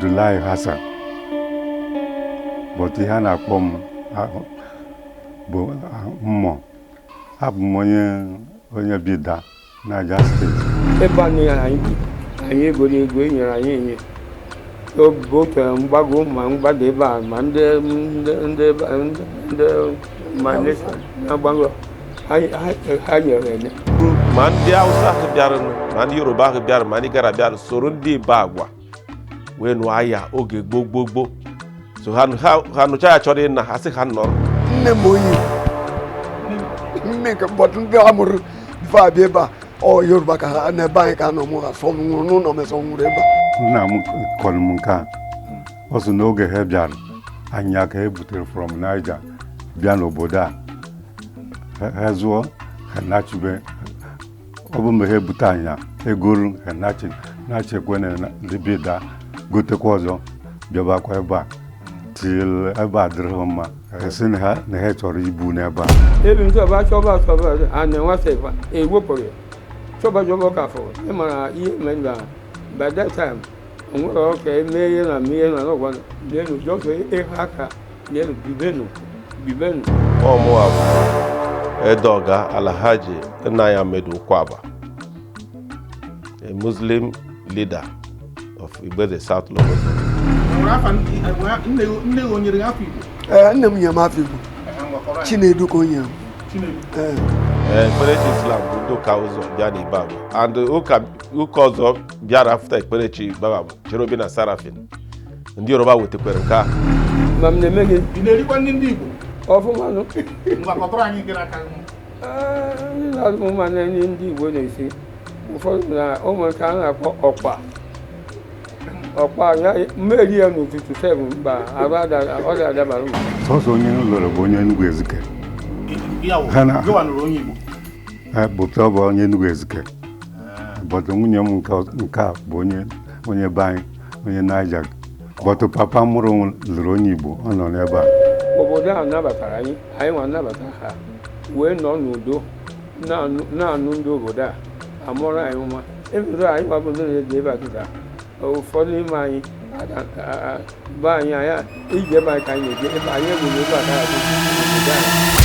Abdullahi Hassan, but ihe a na-akpọ m bụ Mmụọ. Abụ m onye Bida, Niger State. Ebe anyị anyị bi, anyị egoro ego, e nyere anyị enye otu mgbago ma mgbada ebe a, ma ndị Malaysia na-agbago ha nyere enye. Ma ndị Hausa ahụ bịara, ma ndị Yoruba ahụ bịara, ma ndị gara bịara soro ndị Ibagwa wee nụọ agha oge gboo gboo gboo. So ha ha nụcha ya, chọrọ ịna ha, sị ha nọrọ. Nne m onye Igbo, nne nke mbọtụ ndị a mụrụ before abịa ebe a, ọ Yoruba ka ha n'ebe anyị ka nọ mụ ha sọ nwụrụ n'ụlọ mesọ nwụrụ ebe a. Nna m kọrọ m nke a. Ọ sị n'oge ha bịara, anya ka e butere from Niger bịa n'obodo a, ha zụọ, ha nachube. Ọ bụ mgbe ha ebute anya egolu, ha nachi nachekwe na ndị Bida gotekwa ọzọ, bịabakwa ebe a till ebe a dịrị ha mma. Ha sị na ha chọrọ ibu n'ebe a. Ebi ntọba chọba chọba ana nwata ịfa ewepụrụ ya, chọba chọba ka fọrọ. Ị mara ihe mere na by that time onwere ọka eme ihe na eme ihe na n'ọgwa n'elu jọsọ ịha aka n'elu bibenu bibenu. Ọmụwa bụ Edoga Alhaji Naya Medu Kwaba, a Muslim leader of Igbede South Local Government. Nwere afa nne nne gị, o nyere gị afọ Igbo? Ee, nne m nyere m afọ Igbo. Ehe, ngwa, kọrọ anyị. Chinedu ka o nyere m. Chinedu. Ee. Ee, ekperechi Islam bụ ndị ụka ụzọ bịa n'Ibagwa, and ụka ọzọ bịara after ekperechi Ibagwa bụ Cherubim na Seraphim. Ndị Yoruba wetakwere nke ahụ. Ma m na-eme gị. Ị na-erikwa nri ndị Igbo? Ọfụma nụ. Ngwa, kọtụrụ anyị nke n'aka gị. Ee, ndị na-azụ mma na nri ndị Igbo na-esi ụfọdụ na ụmụ nke a na-akpọ ọkpa ọkpa ya, mmeri ya n'ụtụtụ sef, mba arụ ọ ga-adabara m. Sọsọ onye m lụrụ bụ onye Enugu Ezike. Ya wụ Ha na- gịwa nụrụ onye Igbo? Bụ ọ bụ onye Enugu Ezike, but nwunye m nke a bụ onye be anyị, onye Niger, but papa mụrụ m lụrụ onye Igbo. Ọ nọ n'ebe a. Obodo a nabatara anyị, anyị nwa nabata ha, wee nọ n'udo na-anụ ndị obodo a amụrụ anyị nwa ebido. Anyị nwa bụ ndị na-eji ebe a kịta. Ụfọdụ n'ime anyị be anyị, anyị iji ebe anyị ka anyị na-eje ebe anyị egwuru ebe a ka anyị obodo anyị.